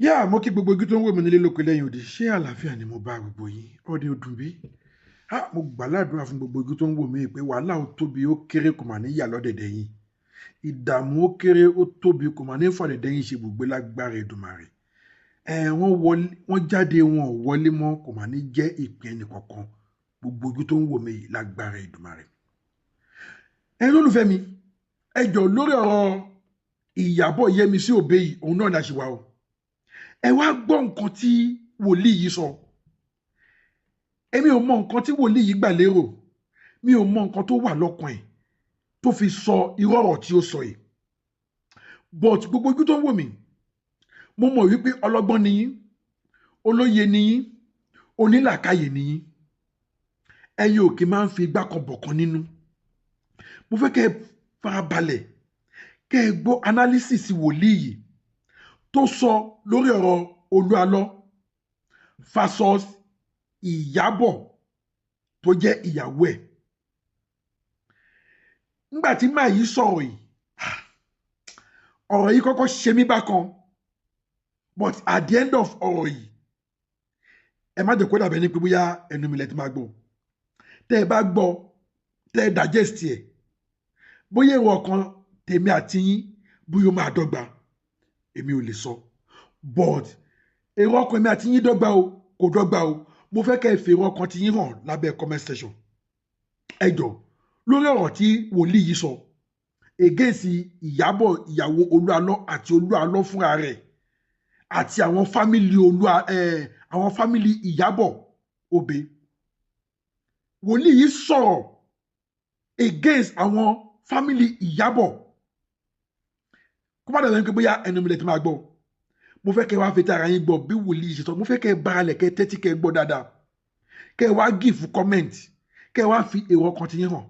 Yá, mo kí gbogbo ojú tó ń wò mí nílé lóko lẹ́yìn òdì. Ṣé àlàáfíà ni mo bá gbogbo yín? Ọdẹ ọdún bí? Ha, mo gbà ládùúrà fún gbogbo ojú tó ń wò mí pé wàhálà ó tóbi ó kéré kò mà ní yà lọ́dẹ̀dẹ̀ yín. Ìdààmú ó kéré ó tóbi kò mà ní fọ̀dẹ̀dẹ̀ yín ṣe ibùgbé lágbára Èdùmàrè. Ẹ wọ́n wọlé, wọ́n jáde, wọn ò wọlé mọ́, kò mà ní jẹ́ ìpín ẹnì kọ̀ọ̀kan. Gbogbo ojú tó ń wò mí yìí lágbára Èdùmàrè. Ẹ̀yin olólùfẹ́ mi, ẹ jọ̀ọ́, lórí ọ̀rọ̀ Ìyábọ̀ Yẹ́misí Òbí yìí, òun náà la ṣì wà o. Ẹ wá gbọ́ nǹkan tí wòlíì yìí sọ. Èmi ò mọ nǹkan tí wòlíì yìí gbà lérò, mi ò mọ nǹkan tó wà lọ́kàn ẹ̀ tó fi sọ irú ọ̀rọ̀ tí ó sọ yìí, but gbogbo ojú tó ń wò mí, mo mọ̀ wípé ọlọ́gbọ́n ni yín, olóye ni yín, onílàkàyè ni yín. Ẹ̀yin ò kì í máa ń fi igbá kan bọ̀ kan nínú. Mo fẹ́ kẹ́ ẹ farabalẹ̀ kẹ́ ẹ gbọ́ analysis wòlíì yìí tó sọ lórí ọ̀rọ̀ Olúalọ́ versus Ìyábọ̀ tó jẹ́ ìyàwó ẹ̀. Nígbà tí máa yìí sọ̀rọ̀ yìí, ọ̀rọ̀ yìí kọ́kọ́ ṣe mí bákan, but at the end of ọ̀rọ̀ yìí, ẹ má jẹ́ kó dàbẹ́ ní pé bóyá ẹnu mi lẹ ti máa gbọ́. Tẹ́ ẹ bá gbọ́, tẹ́ ẹ digest ẹ̀, bóyá èrò ọkàn tèmi àti yín bóyá ó máa dọ́gba, èmi ò lè sọ, but èrò ọkàn èmi àti yín dọ́gba o, kò dọ́gba o, mo fẹ́ kẹ́ ẹ fi èrò ọkàn ti yín hàn lábẹ́ comment section. Ẹ jọ, lórí ọ̀rọ̀ tí wòlíì yìí sọ against Ìyábọ̀, ìyàwó Olúalọ́, àti Olúalọ́ fúnra rẹ̀, àti àwọn family Olúwa ẹ̀, àwọn family Ìyábọ̀ Òbí. Wòlíì yìí sọ̀rọ̀ against àwọn family Ìyábọ̀. Kó má dàbí pé bóyá ẹnu mi lè ti máa gbọ́, mo fẹ́ kẹ́ wá fi tara yín gbọ́ bí wòlíì ṣe sọ. Mo fẹ́ kẹ́ baralẹ̀, kẹ́ tẹ́tí, kẹ́ gbọ́ dáadáa, kẹ́ wá give comment, kẹ́ wá fi èrò ọkàn ti yín hàn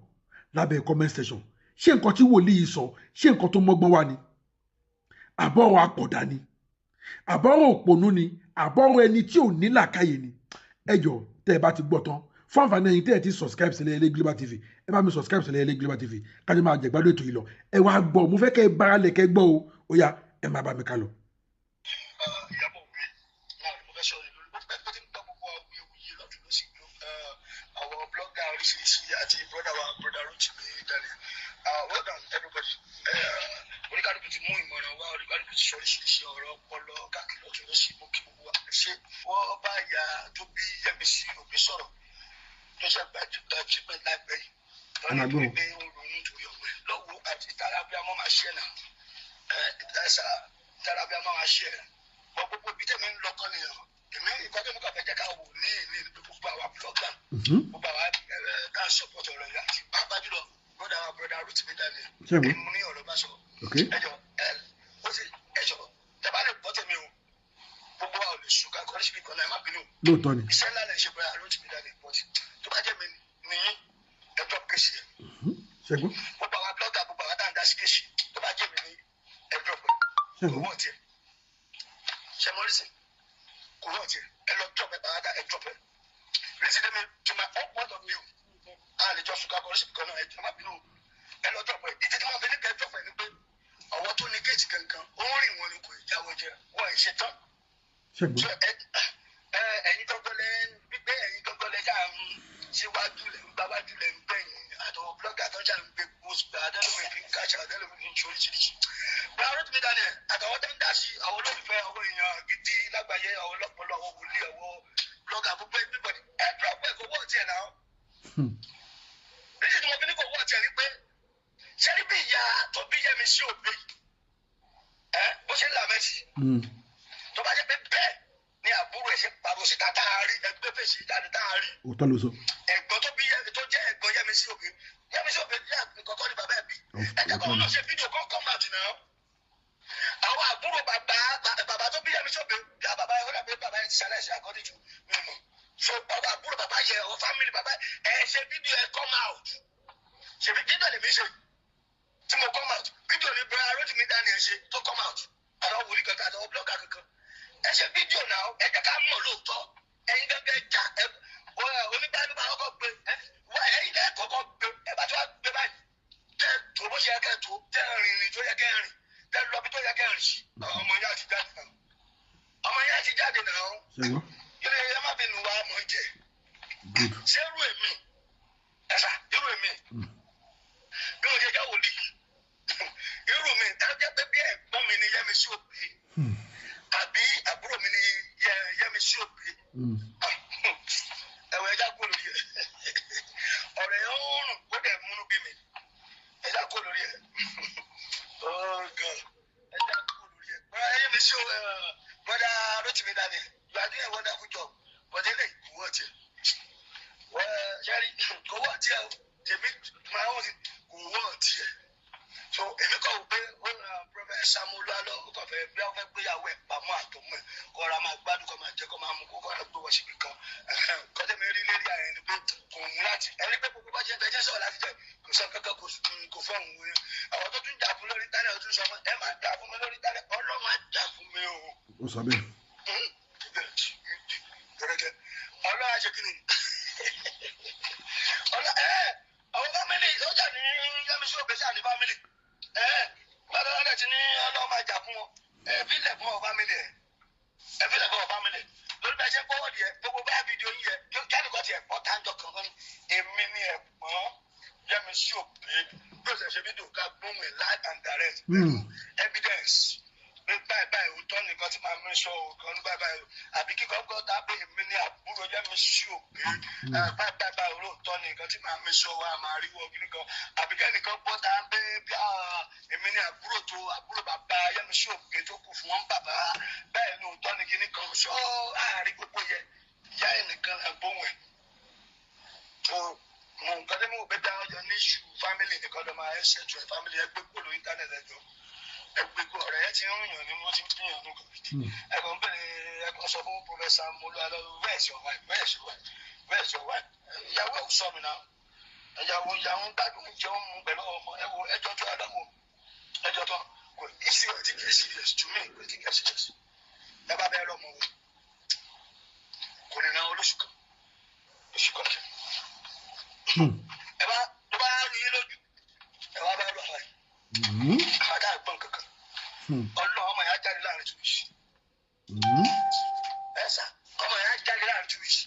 lábẹ́ comment section. Ṣé nǹkan tí wòlíì yìí sọ, ṣé nǹkan tó mọ́gbọ́n wá ni, àbọ̀rọ̀ àpọ̀dà ni, àbọ̀rọ̀ òpònú ni, àbọ̀rọ̀ ẹni tí ò ní làákàyè ni? Ẹ jọ̀ọ́, tẹ́ ẹ bá ti gbọ́ tán, fún àǹfààní ẹ̀yin tẹ́ ẹ ti subscribe sílẹ̀ Ẹlẹ́ Global TV, ẹ bá mi subscribe sílẹ̀ Ẹlẹ́ Global TV, kájọ máa jẹ̀gbádùn ètò yìí lọ. Ẹ wá gbọ́, mo fẹ́ kẹ́ ẹ baralẹ̀, kẹ́ gbọ́ o. Ó yá, ẹ máa bá mi ká lọ. Ìyábọ̀ Òbí náà ni mo fẹ́ sọ̀rọ̀ lórí. Mo ti ń gbọ́ gbogbo awuyewuye lọ́tún lọ́sì, àwọn blogger oríṣiríṣi àti brother wa, brother Rotimi Daniel. Well done, everybody. Oníkálukú ti mú ìmọ̀ràn wá, oníkálukú ti sọ oríṣiríṣi ọ̀rọ̀ ọpọlọ káàkiri lọ́tún lọ́sì. Mú kí gbogbo wa ṣe wọ́n bá ìyá tó bí Yẹ́misí Òbí sọ̀rọ̀ tó ṣe gba treatment láìpẹ́ yìí. Ẹ máa gbọ́. Wọ́n ní pé ó ronú torí ọmọ ẹ̀ lọ́wọ́ àti tàràbíà mọ́ máa ṣe náà ẹ̀ ẹ̀ tàràbíà mọ́ máa ṣe ẹ̀ bọ́. Gbogbo ibi tẹ́mi ń lọ́kọ́ nìyẹn. Èmi nǹkan tẹ́mi kàn fẹ́ jẹ́ ká wò ní ìní ní gbogbo àwa blogger, gbogbo àwa ká support ọ̀rọ̀ yìí, àti pàápàá jùlọ brother wa, brother Rotimi Daniel. Ṣé mo èmi ní ọ̀rọ̀ bá sọ. Ok. Ẹ jọ, ẹ ó sì ẹ jọ, tẹ bá lè gbọ́ tèmi o, gbogbo wa ò lè sùn ká kọ́ síbi kan náà, ẹ má bínú. Lóòótọ́ ni. Iṣẹ́ ńlá lè ṣe, brother Rotimi Daniel, but tó bá jẹ́ mi nìyí, ẹ drop case yẹn. Ṣẹ́gun. Gbogbo àwa blogger, gbogbo àwa dáńdá sí case, tó bá jẹ́ mi ní, ẹ drop ẹ. Kò Ṣẹ́gun. wọ́n tiẹ̀ ṣe mọ́ rísì, kò wọ́n tiẹ̀. Ẹ lọ drop ẹ bàbá, ẹ drop ẹ. Reason mi, to my own point of view, a lè jọ sùn ká kọ́ síbi kan náà, ẹ jọ má bínú, ẹ lọ drop ẹ. Ìdí tí wọ́n fi ní kẹ́ drop ẹ ni pé ọwọ́ tó ní case kankan ó ń rìn wọn ni, kò ì jáwọ́ jẹ wọ́n ì ṣe tán. Ṣẹ́gun. So ẹ ẹ ẹ̀yin gangan lẹ gbígbé, ẹ̀yin gangan lẹ ṣáà ń síwájú, lẹ ń gbáwájú, lẹ ń gbẹ̀yìn, àtọwọ́ blogger tó ṣáà ń gbé post, adẹ́lómi fi ń káṣá, adẹ́lómi fi ń ṣe oríṣiríṣi. Bẹ́ẹ̀ Rotimi Daniel àtàwọn tó ń dá sí, àwọn olólùfẹ́, àwọn èèyàn gidi lágbàáyé, àwọn ọlọ́pọlọ, àwọn wòlíì, àwọn blogger, gbogbo everybody, ẹ drop ẹ, kò wọ́ tiẹ̀ náà. Níṣẹ́ tí mo fi ní kò wọ́ tiẹ̀ ni pé ṣé ní bí ìyá tó bí Yẹ́misí Òbí ẹ bó ṣe ń làmẹ́sì, tó bá jẹ́ pé bẹ́ẹ̀ ni àbúrò ẹ̀ ṣe pariwo síta tá a rí ẹgbẹ́ fèsì jáde tá a rí. Òótọ́ ló sọ. Ẹ̀gbọ́n tó bí tó jẹ́ ẹ̀gbọ́n Yẹ́misí Òbí, Yẹ́misí Òbí jẹ́ kọ́kọ́ ní bàbá ẹ̀ bí, ẹ jẹ́ kó wọn náà ṣe fídíò kọ́ come out náà. Àwọn àbúrò bàbá, bàbá tó bí Yẹ́misí Òbí, bí bàbá yẹn, ó dàbí bàbá yẹn ti ṣaláìsí according to mi mọ̀. So bàbá, àbúrò bàbá yẹ, àwọn family bàbá ẹ ṣe fídíò, ẹ come out. Ṣe fídíò lèmi ṣe tí mo come out, fídíò ní brother Rotimi Daniel ṣe tó come out, àtàwọn wòlíì kankan, àtàwọn blogger kankan, ẹ ṣe fídíò náà, ẹ jẹ́ ká mọ̀ lóòótọ́. Ẹ̀yin gẹ́gẹ́ jà ẹ onígbàdúgbà kọ́kọ́ gbé ẹ wá, ẹ̀yin lẹ́ kọ́kọ́ gbé. Ẹ bá tó wá gbé báyìí, tẹ́ tó bó ṣe yẹ kẹ́ tó, tẹ́ rìnrìn tó yẹ kẹ́ rìn, tẹ́ lọ bí tó yẹ kẹ́ rìn sí, ọmọ yẹn àti jáde náà. Ṣe gbọ́? Ilé ẹ má bínú wa mọ̀ ń jẹ. Good. Ṣé irú èmi, ẹ̀sà, irú èmi, bí mo ṣe jẹ́ wòlíì, irú mi ẹ jẹ́ pé bí ẹ̀gbọ́n mi ni Yẹ́misí Òbí tàbí àbúrò mi ni Yẹ́misí Òbí, ẹ̀wọ̀n ẹja kó lórí ẹ̀. Ọ̀rọ̀ yẹn ó rùn, ó dẹ̀ múnú bí mi. Ẹja kó lórí ẹ̀. Oh God, ẹja kó lórí ẹ̀. Bọ́dà Yẹ́misí o, Brother Rotimi Daniel, you are doing a wonderful job, but eléyìí kò wọ́ tiẹ̀. Wọ́n ṣẹ́rí kò wọ́ tiẹ̀ o. Tèmi máa ń kò wọ́ tiẹ̀. So èmi kọ̀ wò pé ó ra Prophet Samuel Alo, ó kàn fẹ́ bí wọ́n fẹ́ gbéyàwó ẹ̀ pamọ́ àtọmọ́ ẹ̀, kó ra máa gbádùn, kó máa jẹ, kó máa mú, kó kọ́ra gbé wọ́n síbi kan. Kọ́tẹ́ mi rí lérí àyẹ̀ ni pé kò mú láti ẹni pé gbogbo bá ṣe ń tẹ́jẹ́ sọ̀rọ̀ láti jẹ, kò sọ kankan, kò fọ́ọ̀mù wọn. Àwọn tó tún jà fún lórí tálẹ̀, ó tún sọ fún ẹ, má jà fún mi lórí tálẹ̀, Ọlọ́run á jà fún mi o. Ó sọ bẹ́ẹ̀. Ọlọ́run á ṣe kí ni? Ọlọ́ ẹ àwọn family sọ́jà ní Yẹ́misí Òbí ṣáà ní family ẹ gbọ́dọ̀ lọ́dẹ̀ tí ní Ọlọ́run máa jà fún wọn. Ẹ fílẹ̀ fún ọ family, ẹ fílẹ̀ fún ọ family lórí bẹ́ẹ̀ ṣe ń gbọ́wọ́ díẹ̀ gbogbo bá fídíò yín yẹ kẹ́nìkan tiẹ̀ pọ́ táńjọ kan kan ní èmi ní ẹ̀gbọ́n Yẹ́misí Òbí bí ó ṣe ṣe fídíò ká gbóhùn ẹ̀ live and direct pẹ̀lú evidence pé báyìí báyìí, òótọ́ nìkan tí màá mi sọ òkan ní báyìí báyìí, àbí kíkọ́ gbọ́ tá pé èmi ní àbúrò Yẹ́misí Òbí, báyìí báyìí báyìí, olóòótọ́ nìkan tí màá mi sọ wa máa rí wọ kíní kan, àbí kẹ́nìkan gbọ́ tá pé bí èmi ní àbúrò tó àbúrò bàbá Yẹ́misí Òbí tó kù fún wọn bàbá bẹ́ẹ̀ ní òótọ́ ní kíní kan sọ àárín gbogbo yẹ ìyá ẹ̀ nìkan là gbóhùn ẹ̀ tó mo. Nǹkan tí mo gbé dá ọjọ́ ní issue family nìkan ló máa ẹ ṣètò ẹ. Family, ẹ gbé kúrò lórí internet, ẹ jọ, ẹ gbé kúrò. Ọ̀rẹ́ ẹ ti ń rìnyàn nínú, ó ti ń bíyàn nínú kan. Ẹ kàn ń bèrè, ẹ kàn sọ fún Professor Molu, where is your wife? Where is your wife? Where is your wife? Ìyàwó ẹ̀ sọ mi náà. Ìyàwó, ìyàwó ń gbádùn, jẹun mu pẹ̀lú ọmọ. Ẹ wo ẹjọ́ tó adáwọ̀ ẹjọ́ tó kò issue ẹ̀ ti get serious to me, kò ti get serious. Ẹ bá bẹ́ẹ̀ lọ́mọ wo kò ní náà olóṣù kan, oṣù kan kẹ. Ẹ bá tó bá rí yín lójú, ẹ wá bá lọ àwọn ẹ̀ àdá àgbọn kankan. Ọlọ́run, ọmọ yẹn á jáde láàrin 2 weeks. Ẹ sà, ọmọ yẹn á jáde láàrin 2 weeks.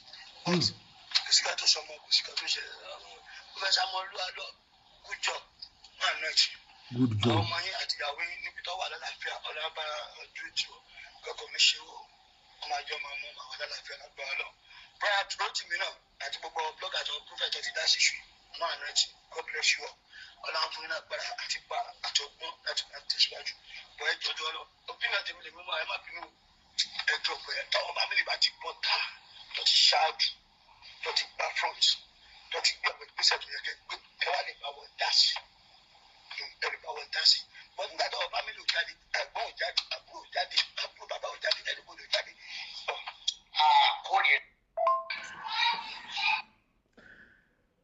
Kò sí ká tó sọmọ, kò sí ká tó ṣe. Professor Molu, good job, máa ná ẹtì. Good Àwọn job. ọmọ yín àti ìyàwó yín níbi tó wà lálàáfíà, ọlọ́ba ojú tì ó kọ́kọ́ mi ṣe ó, ọmọ àjọ máa mú àwọn lálàáfíà lágbára lọ. Brian Rotimi náà àti gbogbo blogger àti prophet ti dá sí ṣù máa ná ẹtì. God bless you all. Ọlọ́run fún yín lágbára àti pa àti ọgbọ́n láti máa tẹ̀síwájú bọ́. Ẹ jọjọ lọ, opinion tèmi lèmi mọ́, ẹ má bínú. Ẹ drop ẹ. Táwọn family bá ti bọ́ ta, tó ti ṣáájú, tó ti gba front, tó ti gbé àwọn ìgbésẹ̀ tó yẹ kẹ́ gbé, ẹ wá lè bá wọn dá sí, ẹ lè bá wọn dá sí. Wọ́n nígbà tó family ò jáde, ẹ̀gbọ́n ò jáde, àbúrò ò jáde, àbúrò bàbá ò jáde, ẹnìbọdì ò jáde. Àkórè.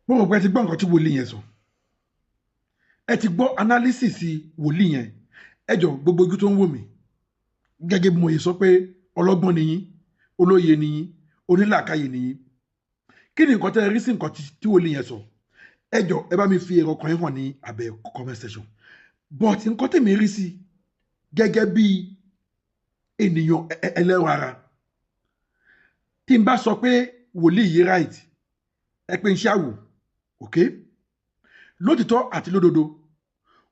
Mo rò pé ẹ ti gbọ́ nǹkan tí wòlíì yẹn sọ. Ẹ ti gbọ́ analysis wòlíì yẹn. Ẹ jọ, gbogbo ojú tó ń wò mí, gẹ́gẹ́ bí mo yẹ sọ pé ọlọ́gbọ́n ni yín, olóye ni yín, onílàákàyè ni yín, kí ni nǹkan tẹ́ ẹ rí sí nǹkan tí wòlíì yẹn sọ? Ẹ jọ, ẹ bá mi fi èrò ọkàn yín hàn ní abẹ́ comment section. But nǹkan tèmi rí sí gẹ́gẹ́ bí ènìyàn ẹlẹ́rọ ara, tí n bá sọ pé wòlíì yìí right, ẹ pé ń ṣàwò. Ok, lótìtọ́ àti lódodo,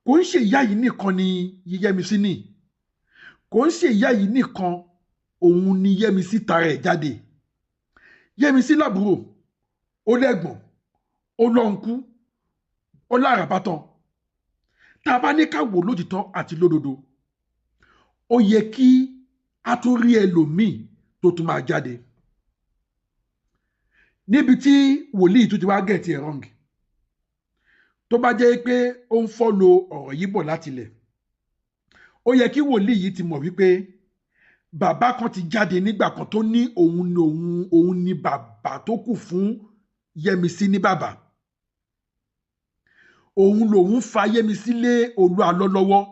kò ń ṣe ìyá yìí nìkan ni Yẹ́misí ní, kò ń ṣe ìyá yìí nìkan òun ni Yẹ́misí tara ẹ̀ jáde. Yẹ́misí lábúrò, ó lẹ́gbọ̀n, ó lọ́nkú, ó láràbátàn. Tá a bá ní ká wò lótìtọ́ àti lódodo, ó yẹ kí a tún rí ẹlòmíì tó tún máa jáde. Níbi tí wòlíì tó ti wá get ẹ̀ wrong, tó bá jẹ́ pé ó ń follow ọ̀rọ̀ yìí bọ̀ láti ilẹ̀, ó yẹ kí wòlíì yìí ti mọ̀ wípé bàbá kan ti jáde nígbà kan tó ní òun ní òun ní bàbá tó kù fún Yẹ́misí ní bàbá òun, lòun fa Yẹ́misí lé Olú Àlọ́ lọ́wọ́.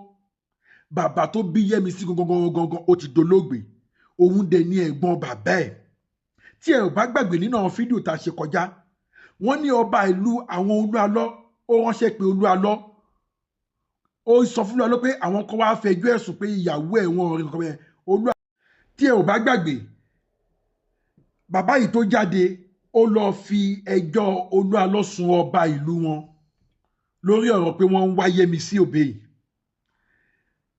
Bàbá tó bí Yẹ́misí gangan gangan, ó ti dolóògbé, òun dẹ̀ ní ẹ̀gbọ́n bàbá ẹ̀. Tí ẹ ò bá gbàgbé nínú àwọn fídíò tá a ṣe kọjá, wọ́n ní ọba ìlú àwọn Olú Àlọ́, ó ránṣẹ́ pé Olú Àlọ́, ó sọ fún Olú Àlọ́ pé àwọn kan wá fẹjọ́ ẹ̀sùn pé ìyàwó ẹ̀ wọ́n rí nǹkan bẹ́ẹ̀. Olú, tí ẹ ò bá gbàgbé. Bàbá yìí tó jáde, ó lọ fi ẹjọ́ Olúalọ́ sùn ọba ìlú wọn lórí ọ̀rọ̀ pé wọ́n ń wá Yẹ́misí Òbí yìí.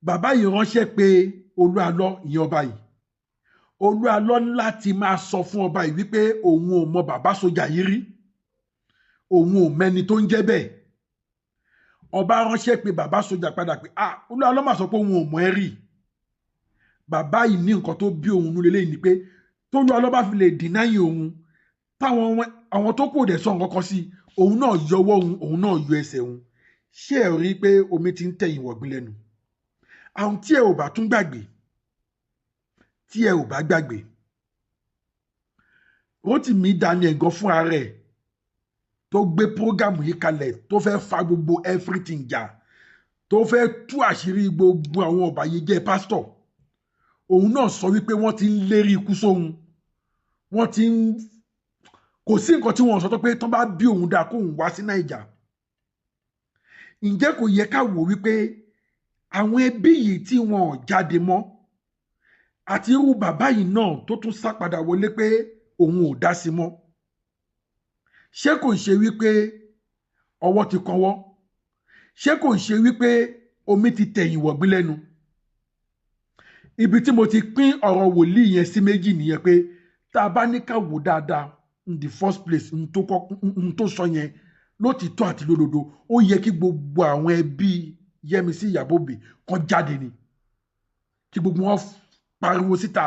Bàbá yìí ránṣẹ́ pé Olúalọ́, ìyẹn ọba yìí. Olúalọ́ láti máa sọ fún ọba yìí wípé òun ò mọ bàbá sójà yìí rí, òun ò mẹni tó ń jẹ́ bẹ́ẹ̀. Ọba ránṣẹ́ pé bàbá sójà padà pé ah, Olúalọ́ mà sọ pé òun ò mọ̀ ẹ́ rí. Bàbá yìí ní nǹkan tó bí òun nú lélẹ́yìn ni pé tólúalọ́ bá fi lè dìnáyìn òun, táwọn àwọn tó kù dẹ̀ sọ nǹkan kan sí, òun náà yọwọ́ òun, òun náà yọ ẹsẹ̀ òun. Ṣé ẹ rí i pé omi ti ń tẹ̀yìn wọ̀gbìn lẹ́nu? Àwọn tí ẹ ò bá tún gbàgbé, tí ẹ ò bá gbàgbé, Rótìmí Daniel gan fúnra rẹ̀ tó gbé prógámù yìí kalẹ̀, tó fẹ́ fa gbogbo everything jà, tó fẹ́ tú àṣírí gbogbo àwọn ọ̀bàyéjẹ́ pásítọ̀, òun náà sọ wípé wọ́n ti ń lérí ikú sóhun, wọ́n ti ń kò sí nǹkan tí wọ́n sọ tó pé tán bá bí òun dáa kóun wá sí Nàìjà. Ǹjẹ́ kò yẹ ká wò wípé àwọn ẹbí yìí tí wọn ò jáde mọ́, àti irú bàbá yìí náà tó tún sá padà wọlé pé òun ò dá sí mọ́, ṣé kò ṣe wípé ọwọ́ ti kanwọ́? Ṣé kò ṣe wípé omi ti tẹ̀yìn wọ̀gbìn lẹ́nu? Ibi tí mo ti pín ọ̀rọ̀ wòlíì yẹn sí méjì nìyẹn, pé tá a bá ní ká wò dáadáa, in the first place, n tó sọ yẹn lótìtọ́ àti lódodo, ó yẹ kí gbogbo àwọn ẹbí Yẹ́misí Ìyábọ̀ Òbí kan jáde ni, kí gbogbo wọn pariwo síta.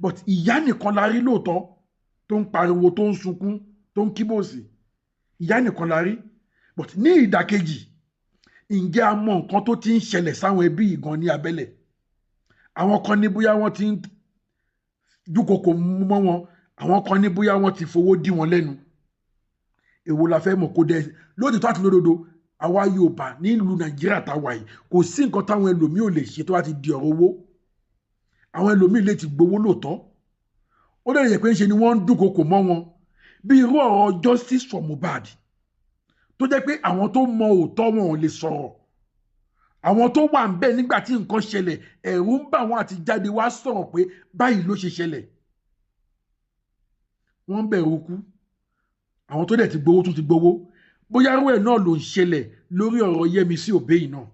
But ìyá nìkan la rí lóòótọ́ tó ń pariwo, tó ń sunkún, tó ń kíbòsì. Ìyá nìkan la rí. But ní ìdàkejì, ǹjẹ́ a mọ nǹkan tó ti ń ṣẹlẹ̀ sáwọn ẹbí yìí gan ní abẹ́lẹ̀? Àwọn kan ní bóyá wọ́n ti ń dúnkokò mọ́ wọn, àwọn kan ní bóyá wọ́n ti fowó dí wọn lẹ́nu. Èwo la fẹ́ mọ̀? Kó dẹ lóòótọ́ àti lódodo, àwa Yorùbá nílùú Nàìjíríà tá a wà yìí, kò sí nǹkan táwọn ẹlòmíì ò lè ṣe tó bá ti di ọ̀rọ̀ owó. Àwọn ẹlòmíì lè ti gbowó lóòótọ́, ó lè yẹ pé ń ṣe ni wọ́n ń dúnkokò mọ́ wọn, bí irú ọ̀rọ̀ justice for Mohbad, tó jẹ́ pé àwọn tó mọ òótọ́ wọn ò lè sọ̀rọ̀. Àwọn tó wà ń bẹ̀ nígbà tí nǹkan ṣẹlẹ̀, ẹ̀rù ń bà wọ́n àti jáde wá sọ̀rọ̀ pé báyìí ló ṣe ṣẹlẹ̀. Wọ́n ń bẹ̀rù ikú. Àwọn tó dẹ̀ ti gbowó tún ti gbowó. Bóyá irú ẹ̀ náà ló ń ṣẹlẹ̀ lórí ọ̀rọ̀ Yẹ́misí Òbí yìí náà.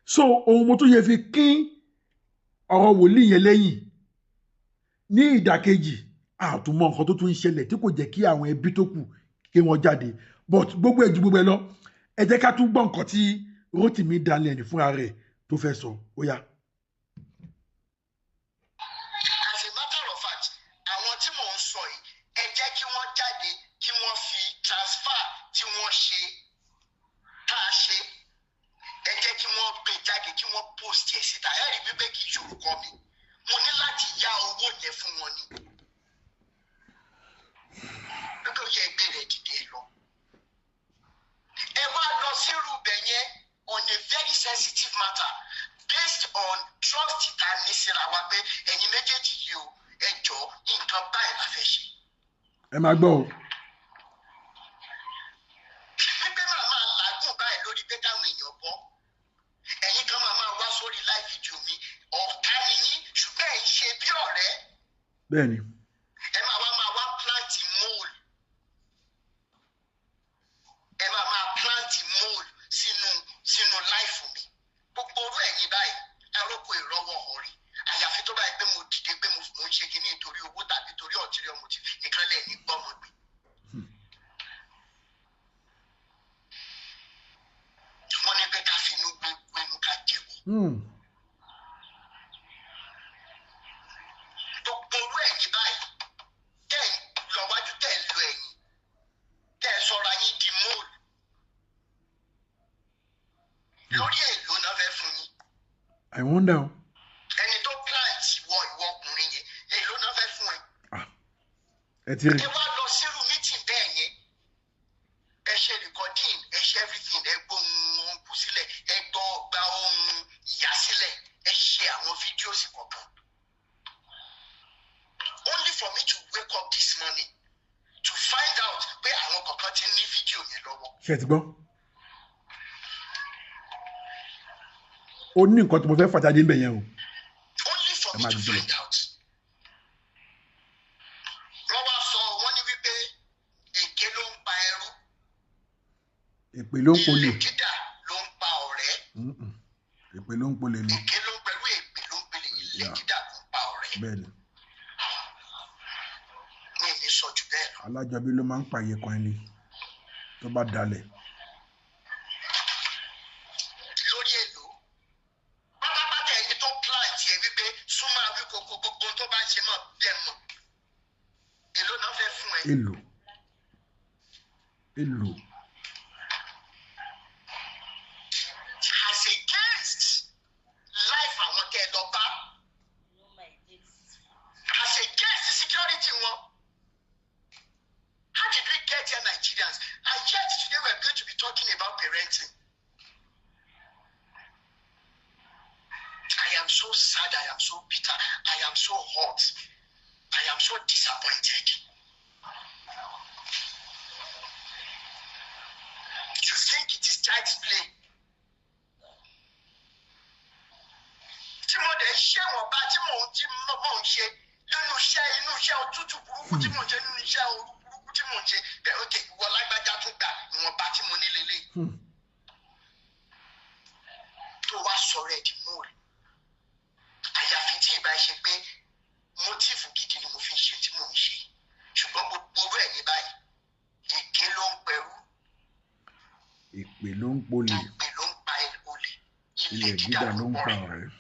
So ohun mo tún yẹ fi kín ọ̀rọ̀ wòlíì yẹn lẹ́yìn ní ìdàkejì, àtúmọ̀ nǹkan tó tún ń ṣẹlẹ̀ tí kò jẹ́ kí àwọn ẹbí tó kù kí wọ́n jáde. But gbogbo ẹ̀ ju gbogbo ẹ lọ, ẹ jẹ́ ká tún gbọ́ nǹkan tí Rótìmí Daniel fúnra rẹ̀ tó fẹ́ sọ. Ó yá. As a matter of fact, àwọn tí mò ń sọ yìí, ẹ jẹ́ kí wọ́n jáde, kí wọ́n fi transfer tí wọ́n ṣe tá a ṣe, ẹ jẹ́ kí wọ́n gbé jáde, kí wọ́n post ẹ̀ síta. Ẹ rí wípé kì í ṣorúkọ mi, mo ní láti yá owó yẹn fún wọn ni wípé ó yẹ ẹgbẹ́ rẹ̀ dìde lọ. Ẹ wá lọ sírú ibẹ̀ yẹn on a very sensitive matter, based on trust ta ní síra wa, pé ẹ̀yin méjèèjì yìí o, ẹ jọ, nǹkan báyìí la fẹ́ ṣe. Ẹ máa gbọ́ o. Wípé màá máa làágùn báyìí lórí pé káwọn èèyàn bọ́, ẹ̀yin kan máa máa wá sórí live video mi, ọ̀tá ni yín, ṣùgbọ́n ẹ̀ ń ṣe bí ọ̀rẹ́. Bẹ́ẹ̀ ni. Ẹ máa wá máa wá plant mole, ẹ máa máa plant mole sínú life mi. Gbogbo orú ẹ̀yin báyìí, aróko ìrọ́wọ́ ọ̀rí, àyàfi tó báyìí pé mo dìde pé mo ń ṣe kinní nítorí owó tàbí torí ọ̀tírí ọmọ tí nìkan lẹ̀ ní gbọ́mọ gbé. Wọ́n ní pé ká finú gbé gbénú ká jẹ̀wọ́. Gbogbo orú ẹ̀yin báyìí tẹ́ ẹ̀ ń lọ wájú, tẹ́ ẹ̀ ń lọ ẹ̀yìn, tẹ́ ẹ̀ sọra yín di mole lórí èlò náà fẹ́ fún yín. I wonder o. Ẹni tó plant ìwọ ìwọ ọkùnrin yẹn, èlò náà fẹ́ fún ẹ? Ah, ẹ ti rí. Ẹ wá lọ sírú meeting bẹ́ẹ̀ yẹn, ẹ ṣe recording, ẹ ṣe everything, ẹ gbóhùn ohun kú sílẹ̀, ẹ gbọ́ gba ohun ìyá sílẹ̀, ẹ ṣe àwọn videos kọ̀ọ̀kan, only for me to wake up this morning to find out pé àwọn kọ̀ọ̀kan ti ní fídíò yẹn lọ́wọ́. Ṣé ẹ ti gbọ́? Ó ní nǹkan tí mo fẹ́ fàjáde ń bẹ̀ yẹn o. Only for Ẹ me má to dìde lọ. find out. Èpè ló ń polè. Ilé dídà ló ń pa ọ̀rẹ́. Èpè ló ń polè ni. Èké ló ń pẹ̀lú èpè ló ń pèlè. Ilé dídà ló ń pa ọ̀rẹ́. Bẹ́ẹ̀ ni. Mi ò ní sọ jù bẹ́ẹ̀ lọ. Alájọbí ló máa ń pààyè kan ẹni tó bá dalẹ̀. Lórí èlò pátápátá ẹni tó plant yẹ wípé súnmọ́ Awíkoko, gbogbo tó bá ń ṣe mọ̀ bẹ́ẹ̀ mọ̀, èlò náà fẹ́ fún ẹ. Èlò èlò. As against life àwọn tẹ́ ẹ lọ bá, as against security wọn. How did we get here, Nigerians? And yet today we are going to be talking about parenting. I am so sad, I am so bitter, I am so hot, I am so disappointed. You think it is child's play? Tí mo dẹ̀ ń ṣe wọ̀nba tí mò ń ṣe nínú iṣẹ́, inú iṣẹ́ òtútù burúkú tí mò ń ṣe, nínú iṣẹ́ ooru burúkú tí mò ń ṣe bẹ́ẹ̀, ok, ìwọ lágbájá tún gbà ìwọ̀nba tí mo ní lélẹ̀ tó wá sọ̀rọ̀ ẹ̀ di mole. Àyàfi tí ìbá ṣe pé motive gidi ni mo fi ń ṣe tí mò ń ṣe, ṣùgbọ́n gbogbo orú ẹ̀yìn báyìí, èké ló ń pẹ̀rú. Èpè ló ń polè. Èpè ló ń pa olè. Ilẹ̀ dídà ló ń pa ọ̀rẹ́.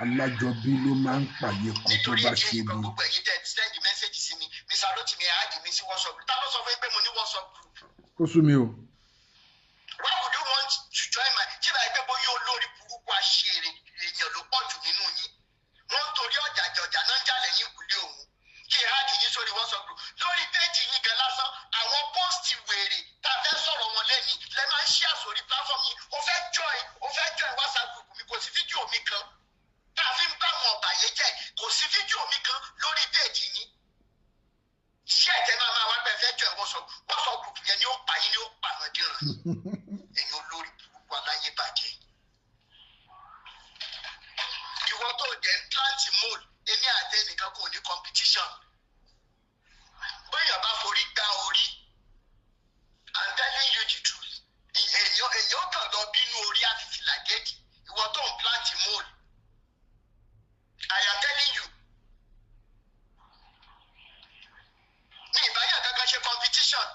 Alájọbí ló máa ń pààyè kan tó Nítorí bá ìdí ṣe èyí bí. kan, gbogbo ẹ̀yin tẹ́ ẹ send message sí mi, Mr. Rotimi, ẹ add mi sí WhatsApp group. Ta ló sọ fún yín pé mo ní WhatsApp group? Ó sú mi o. Why would you want to join my, tí báyìí pé bóyá olórí burúkú aṣèrè èèyàn ló pọ̀ jù nínú yín? Wọ́n ń torí ọ̀jà jọ̀jà náà ń jà lẹ́yìn ìkùlé òun kí ẹ add yín sórí WhatsApp group. Lórí péjì yín gan lásán, àwọn post wèrè tá a fẹ́ sọ̀rọ̀ wọn lẹ́ni lẹ́ máa ń share sórí platform yín. O fẹ́ join WhatsApp group mi, kò sí fídíò mi kan tá a fi ń bá àwọn ọ̀bàyé jẹ́, kò sí fídíò mi kan lórí péjì yín. Ṣé ẹ̀jẹ̀ máa máa wá pé ẹ fẹ́ join WhatsApp group yẹn ni ó pa yín, ni ó pa àwọn dìran yín, ẹ̀yin olórí burúkú aláyé bàjẹ́. Ìwọ tó jẹ́ ń plant mole, èmi àti ẹnìkan kò ní competition. Bóyá bá forí gbá orí, I'm telling you the truth, èèyàn kàn lọ bínú orí àti fìlà géètì. Ìwọ tó ń plant mole, I am telling you, ní ìbáyà kankan ṣe competition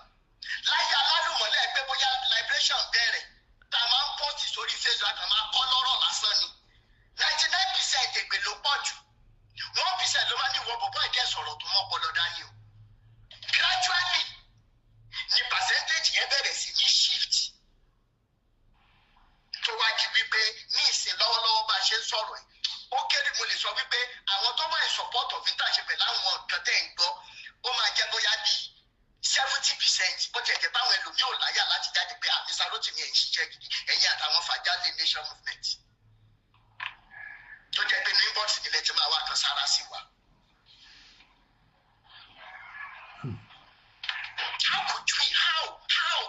láyé alálùmọ́lẹ̀ pé bóyá liberation bẹ̀rẹ̀, tá a máa ń post sórí Facebook, a kàn máa kọ́ lọ́rọ̀ lásán ni. 99% èpè ló pọ̀ jù, 1% ló máa ní ìwọ bọ̀bọ̀ ẹ̀dẹ́ sọ̀rọ̀ tó mọ́ ọpọlọ dání o. Gradually ni percentage yẹn bẹ̀rẹ̀ sí ní shift, tó wá di wípé ní ìsìn lọ́wọ́lọ́wọ́ bá a ṣe ń sọ̀rọ̀ yìí, ó kéré, mo lè sọ wípé àwọn tó wà in support of inter ṣe pẹ̀lú àwọn nǹkan tẹ́ ń gbọ́, ó máa jẹ́ bóyá bíi 70%, bó tiẹ̀ jẹ́ báwọn ẹlòmíì ò láyà láti jáde pé àmísà Rótìmí ẹ̀ ń ṣiṣẹ́ gidi, ẹ̀yin àtàwọn Fàjálẹ̀ Nation Movement tó jẹ́ pé ní inbox nílẹ̀ tí máa wá kan sára sí wa. How could we? How? How?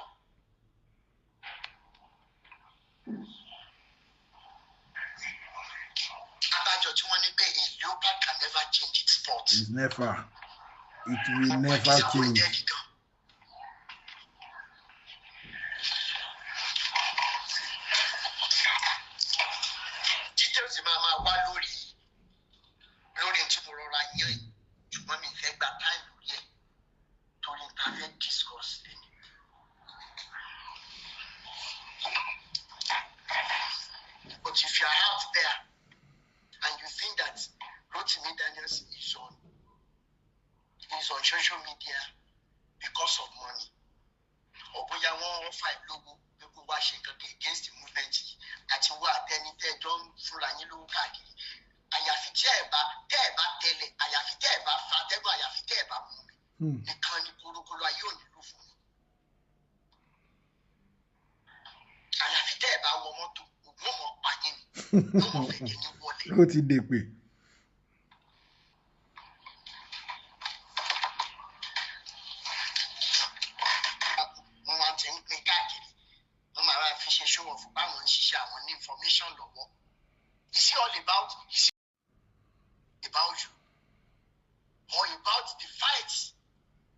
Abájọ tí wọ́n ní pé a leopard can never change its spot. It's never, it will never change. Disappointed gan. Details máa wá lórí tí mo rọra yán yìí, ṣùgbọ́n mi fẹ́ gba time lórí ẹ̀ torí nǹkan fẹ́ discuss lẹ́nu. But if you are out there and you think that Rotimi Daniels is on social media because of money, or bóyá wọ́n offer ẹ̀ lówó pé kó wá ṣe nǹkan kan against the movement yìí, àti wá àtẹnitẹ́jọ́ ń fúnra yín lówó káàkiri, àyàfi tí ẹ̀ bá tẹ́ ẹ̀ bá tẹ́lẹ̀, àyàfi tẹ́ ẹ̀ bá fa atẹ́gùn, àyàfi tẹ́ ẹ̀ bá mú mi nìkan ni korokoro ayé ò ní lò fún mi. Àyàfi tẹ́ ẹ̀ bá wọ mọ́tò, ògùn ọmọ pa yín ni yóò mọ̀ fẹ́ jẹ́ yín wọlé. Ó ti dèpè. Wọ́n máa ti ń pín káàkiri, wọ́n máa wá fi ṣe show off báwọn ń ṣiṣẹ́, àwọn ní information lọ́wọ́. Is it about you or about the fight,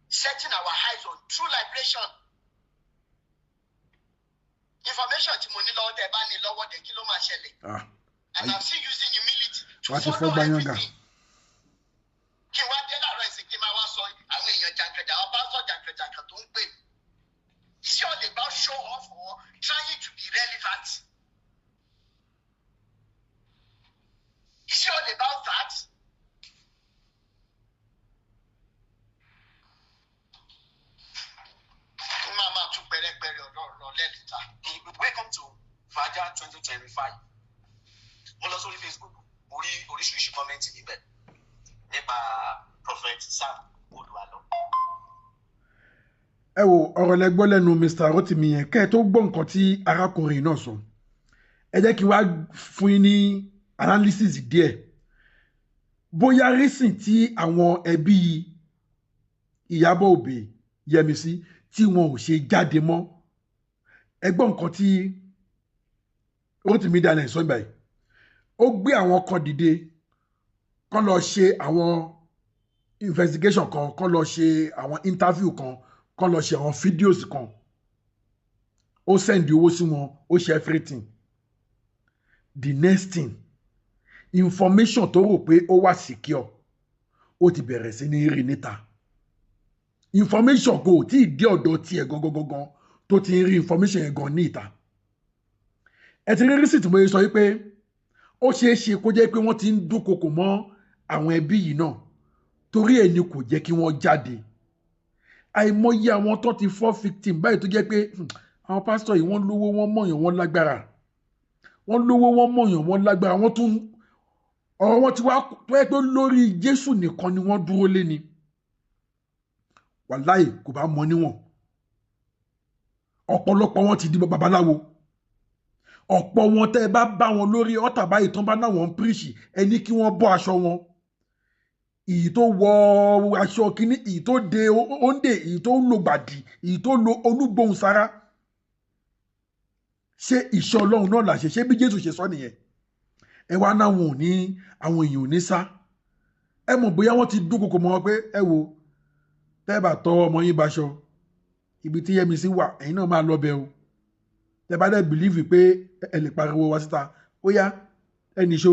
setting our eyes on true liberation? Information tí mo ní lọ́wọ́, tẹ́ ẹ bá ní lọ́wọ́ dẹ̀, kí ló máa ṣẹlẹ̀? Ah. And I'm still using humility to Wàá ti follow fọ́ gbáyàngà. everything. Kí n wá dé láàárọ̀ ìsìn, kí n máa wá sọ àwọn èèyàn jàǹkànjà, àwọn pásítọ̀ jàǹkànjàǹkàn tó ń pè mí. Is it all about show off or trying to be relevant? Is it all about that? N máa tún pẹrẹpẹrẹ ọ̀rọ̀ ọ̀rọ̀ lẹ́lẹ́ta. Welcome to Faja 2025. Mo lọ sórí Facebook, mo rí oríṣiríṣi comment níbẹ̀ nípa Prophet Sam Olúwalọ. Ẹ wo ọ̀rọ̀ lẹ gbọ́ lẹ́nu Mr. Rotimi yẹn. Kẹ́ ẹ tó gbọ́ nǹkan tí arákùnrin náà sọ, ẹ jẹ́ kí n wá fún yín ní analysis díẹ̀, bóyá reason tí àwọn ẹbí Ìyábọ̀ Òbí Yẹmisí tí wọn ò ṣe jáde mọ́. Ẹ gbọ́ nǹkan tí Rotimi Daniel sọ báyìí. Ó gbé àwọn kan dìde kán lọ ṣe àwọn investigation kan, kán lọ ṣe àwọn interview kan, kán lọ ṣe àwọn videos kan. Ó send owó sí wọn, ó ṣe everything. The next thing, information tó rò pé ó wà secure, ó ti bẹ̀rẹ̀ sí ní rí níta. Information kò tí ì dé ọ̀dọ̀ tiẹ̀ gangan gangan tó ti ń rí information yẹn gan ní ìta. Ẹ ti rí reason tí mo yẹ sọ wípé ó ṣeé ṣe kó jẹ́ pé wọ́n ti ń dúnkokò mọ́ àwọn ẹbí yìí náà, torí ẹ̀ ni kò jẹ́ kí wọ́n jáde. Àìmọye àwọn tó ti fall victim báyìí tó jẹ́ pé àwọn pásítọ̀ yìí, wọ́n lówó, wọ́n mọ̀yàn, wọ́n lágbára. Wọ́n lówó, wọ́n mọ̀yàn, wọ́n lágbára. Wọ́n tún ọ̀rọ̀ wọn ti wá tó yẹ pé lórí Jésù nìkan ni wọ́n dúró lé ni, wàláì, kò bá mọ níwọ̀n. Ọ̀pọ̀lọpọ̀ wọn ti di babaláwo. Ọ̀pọ̀ wọn, tẹ́ ẹ bá bá wọn lórí ọ̀tà báyìí, tán bá náwọn ń preach, ẹni kí wọ́n bọ́ aṣọ wọn, ìyí tó wọ aṣọ kínní, ìyí tó de òǹdè, ìyí tó lo gbàdì, ìyí tó lo olúgbòhùn sára, ṣé ìṣọ́ Ọlọ́run náà làṣẹ? Ṣé bí Jésù ṣe sọ nìyẹn? Ẹ wá náwọn ò ní, àwọn èèyàn ò ní sá. Ẹ mọ̀ bóyá wọ́n ti dúnkokò mọ́ wọn pé ẹ wo, tẹ́ ẹ bá tọwọ́ ọmọ yín baṣọ, ibi tí Yẹ́misí wà, ẹ̀yin náà máa lọ bẹ̀ o. Tẹ́ bá dẹ̀ believe pé ẹ lè pariwo wá síta, ó yá, ẹnì ṣó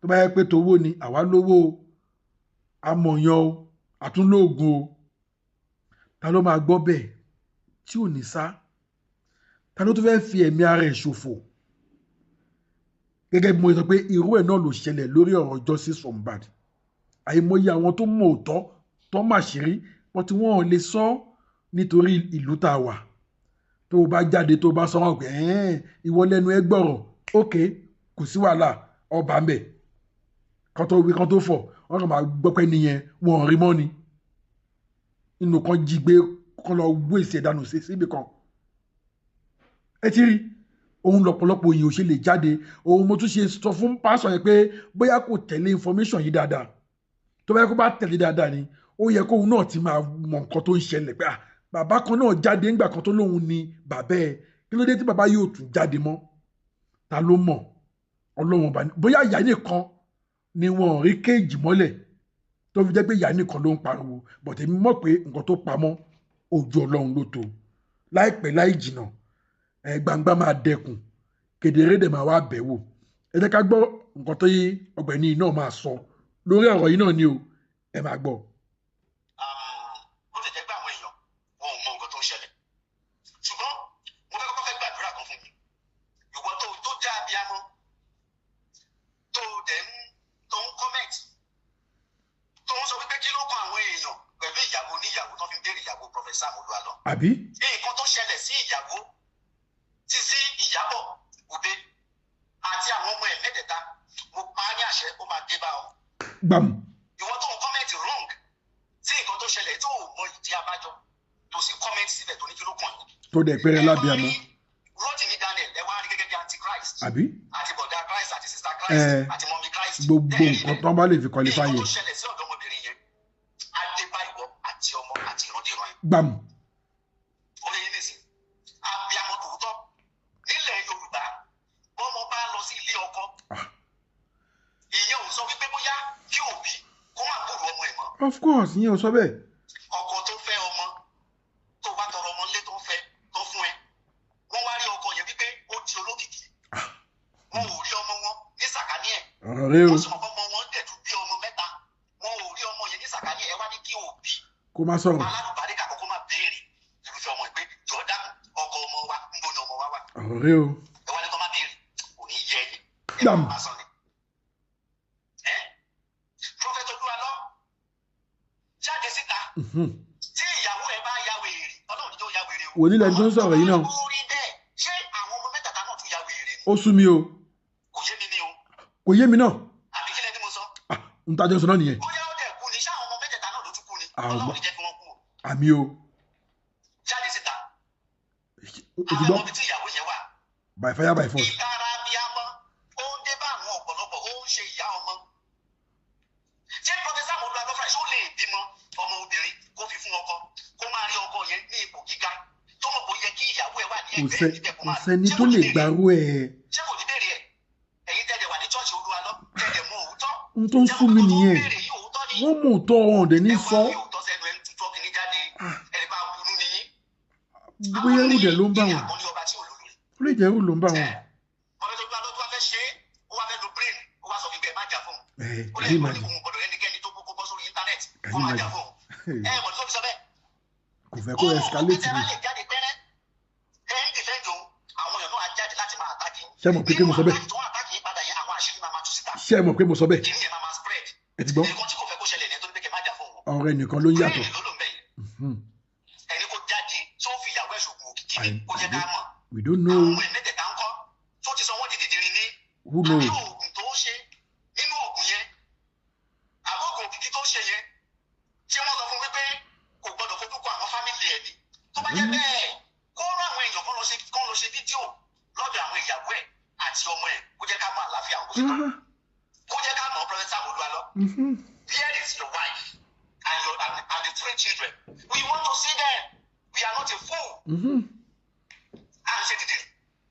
tó bá yẹ pé tówó ni àwa lówó o, amọ̀yàn o, àtúnlóògùn o. Ta ló máa gbọ́ bẹ́ẹ̀ tí ò ní sá? Ta ló tún fẹ́ fi ẹ̀mí ara ẹ̀ ṣòfò? Gẹ́gẹ́ bí mo sọ pé irú ẹ̀ náà ló ṣẹlẹ̀ lórí ọ̀rọ̀ justice for Mohbad. Àìmọye àwọn tó mọ̀ òótọ́, tó mà ṣírí wọ́n, tí wọ́n ò lè sọ nítorí ìlú tá a wà. Tó o bá jáde, tó o bá sọ wọn pé ẹ̀ẹ́n ìwọ lẹ́nu ẹ gbọ́rọ̀, ok, kò sí wàhálà, ọba ń bẹ̀ kan tó wí kan tó fọ̀, wọ́n kàn máa gbọ́ pé nìyẹn wọn ò rí mọ́ ni, inú kan jí gbé kan lọ wé ìṣẹ̀dánù síbi kan. Ẹ ti rí òun lọ́pọ̀lọpọ̀ èèyàn ò ṣe lè jáde. Òun mo tún ṣe sọ fún pásọ̀ yẹn pé bóyá kò tẹ̀lé information yìí dáadáa. Tó bá yẹ kó bá tẹ̀lé dáadáa ni, ó yẹ kóun náà ti máa mọ nǹkan tó ń ṣẹlẹ̀ pé ah, bàbá kan náà jáde ńgbà kan tó lóun ni bàbá ẹ. Kí ló dé tí bàbá yóò tún jáde mọ́? Ta ló mọ̀? Ọlọ́wọ́n ọba ní. Bóyá ìyá nìkan ni wọn ò rí kéèjì mọ́lẹ̀ tó fi jẹ́ pé ìyá nìkan ló ń pariwo. But èmi mọ̀ pé nǹkan tó pamọ́, ojú Ọlọ́run ló tó. Láìpẹ́ láì jìnà, ẹ gbangba máa dẹkùn, kedere dẹ̀ máa wá bẹ̀ wò. Ẹ jẹ́ ká gbọ́ nǹkan tó yí ọ̀gbẹ́ni náà máa sọ lórí ọ̀rọ̀ yìí náà ni o. Ẹ máa gbọ́. Ó lè jẹ́ pé àwọn èèyàn wọn ò mọ nǹkan tó ń ṣẹlẹ̀, ṣùgbọ́n mo fẹ́ kọ́kọ́ fẹ́ gbàdúrà kan fún mi. Ìwọ tó jẹ́ abiyamọ, tó dẹ̀ ń tó ń comment, tó ń sọ wípé kí ló kan àwọn èèyàn pẹ̀lú ìyàwó oníyàwó tó fi ń béèrè ìyàwó Prophet Sam Olúwalọ, Àbí? Nǹkan tó ṣẹlẹ̀ sí ìyàwó tí sí Ìyábọ̀ Òbe àti àwọn ọmọ ẹ̀ mẹ́tẹ̀ẹ̀ta, mo pa á ní àṣẹ, ó máa dé bá ọ. Gbàmù. Ìwọ tó ń comment wrong sí nǹkan tó ṣẹlẹ̀, tó ò mọ ìdí abájọ, tó sì comment síbẹ̀, tó ní kí ló kàn yín. Tó dẹ̀ pẹ́rẹ́ lábíamọ. Rotimi Daniel, ẹ wá rí gẹ́gẹ́ bí antichrist Àbí? àti bọ̀dá Christ àti sister Christ àti mummy Christ. Gbogbo nǹkan tó ń bá lè fi qualify Nǹkan yẹn. tó ṣẹlẹ̀ sí ọ̀dọ́mọbìnrin yẹn á dé bá ìwọ àti ọmọ àti ìrandíran yẹn. Gbàmù. Ó lè yín nìsín, abiyamọ tòótọ́ nílẹ̀ Yorùbá, bọ́mọ bá lọ sí ilé ọkọ, ìyẹn ò sọ wípé bóyá kí òbí kó má gbúrò ọmọ ẹ̀ mọ́. Of course, ìyẹn ò sọ bẹ́ẹ̀. Ọkọ tó fẹ́ ọmọ, tó wá tọrọ ọmọ nílé, tó fẹ́, tó fún ẹ, wọ́n wá rí ọkọ yẹn wípé Ọ̀rọ̀ rẹ o. Wọ́n sì mọ̀ pé ọmọ wọn dẹ̀ tún bí ọmọ mẹ́ta, wọn ò rí ọmọ yẹn ní sàkání. Ẹ wá ní kí òbí Kó má sọ̀rọ̀. alálùbáríkà kọ́kọ́ máa béèrè irúfẹ́ ọmọ yìí pé, jọ̀ọ́ dákun, ọkọ ọmọ wa, ń bo ni ọmọ wa wà? Ọ̀rọ̀ rẹ o. Ẹ wá ní kọ́ máa béèrè, kò ní yẹ yín. Ẹ Gbàm. máa sọ ni ẹ Prophet Olúwalọ jáde síta. Tí ìyàwó ẹ bá ya wèrè, Ọlọ́run tó ya wèrè o. Wòlíì lẹni tó ń sọ̀rọ̀ yìí náà. Ó rí bẹ́ẹ̀, ṣé àwọn ọmọ mẹ́tẹ̀ẹ̀ta náà tún ya wèrè ni? Ó sú mi o. Kò yé mi ni o. Kò yé mi náà. Àbí kílẹ̀ ni mo sọ? Ah, n tajọ sọ náà nìyẹn. Bóyá ó dẹ̀ kú ni, ṣé àwọn ọmọ mẹ́tẹ̀ẹ̀ta náà ló tún kú ni? Àwọn Ọlọ́run ní jẹ́ kí wọ́n kú o. Àmì o. Jáde síta. O ti Àwọn gbọ́. ọmọ ibi tí ìyàwó yẹn wà. By fire by force. Ìtara abiyamọ ó ń dé bá àwọn ọ̀pọ̀lọpọ̀, ó ń ṣe ìyá ọmọ. Ṣé Professor Olúwalọ fúnra ṣó lè bímọ ọmọ obìnrin kó fi fún ọkọ, kó máa rí ọkọ yẹn ní ipò gíga tó mọ̀ pé ó yẹ kí ìyàwó ẹ̀ wà ní Kò ẹgbẹ́ sẹ́ níbẹ̀ kó kò máa sẹ́ni ṣé tó kò ní lè béèrè? gbàrú ẹ̀. Ṣé kò ní béèrè ẹ̀? Ẹ̀yin tẹ̀lé wà ní church Olúwalọ, tẹ̀lé mú òótọ́. N tó ń Ṣé sú mo mi pé kó tó nìyẹn. béèrè yìí, òótọ́ ni? Wọ́n mú òótọ́ wọn dẹ̀ ní Ẹ wá sọ. fi òótọ́ sẹ́nu, ẹ̀ ń tutọ́ kìíní jáde. Ah. Ẹni bá burú ni yín. Bóyá ẹrù dẹ̀ ló ń bá wọn. Àkọ́lé ọba tí ò lólórí. Ó lè jẹ́ ẹrù ló ń bá wọn. Ọ̀rẹ́ tó gbá lọ́dún wá fẹ́ ṣe é, ó wá fẹ́ lo brain, ó wá sọ fún pé ẹ má jà fún un. Ẹ Ó lè kàyé ní máa jẹ. òun gbọ́dọ̀ ẹnikẹ́ni tó kókó bọ́ sórí internet Can kó you má jà imagine? fún un. Ẹ mọ̀ ní tó fi sọ bẹ́ẹ̀. Kò fẹ́ kó Ó mọ̀ pé escalate tẹ́ bá ni. lè jáde pẹ́rẹ́, ẹ ń defend òun, àwọn èèyàn náà á jáde láti máa attack yín. Ṣé mọ̀ pé kí mo sọ bẹ́ẹ̀? Nínú attack tó ń attack yín padà yẹn, àwọn àṣírí máa máa tú síta. Ṣé ẹ mọ̀ pé mo sọ bẹ́ẹ̀? Kìíní yẹn máa máa spread. Ẹ ti gbọ́. Nǹkan tí kò fẹ́ kó ṣẹlẹ̀ ní ẹ tó ní pé kẹ́ má jà fún òun. Ọ̀rọ̀ ẹnìkan ló ń yàtọ̀. Brain ló lò ń bẹ̀ yẹn. Ẹni kó jáde tó fi ìyàwó ẹ̀ ṣògùn òkìkí ni, kó jẹ́ ká mọ̀. We don't know. Àwọn ọmọ ẹ̀ mẹ́tẹ̀ẹ̀ta ń kọ́, tó ti sọ wọ́n di dìdìrín ní? Who Àbí knows? oògùn tó ń ṣe nínú oògùn yẹn, àbí oògùn òkìkí tó ń ṣe yẹn, ṣé wọ́n sọ fún wípé kò gbọ́dọ̀ fojú kọ àwọn family ẹ̀ ni? Tó bá jẹ́ bẹ́ẹ̀, kó rán àwọn èèyàn kán lọ ṣe fídíò lọ́dọ̀ àwọn ìyàwó ẹ̀ àti ọmọ ẹ̀, kó jẹ́ ká mọ àlàáfíà àwọn kó ṣe tán, kó jẹ́ ká mọ̀. Professor Olúwalọ, here is your wife and the three children. We want to see them. We are not a fool. À ń ṣe dìde.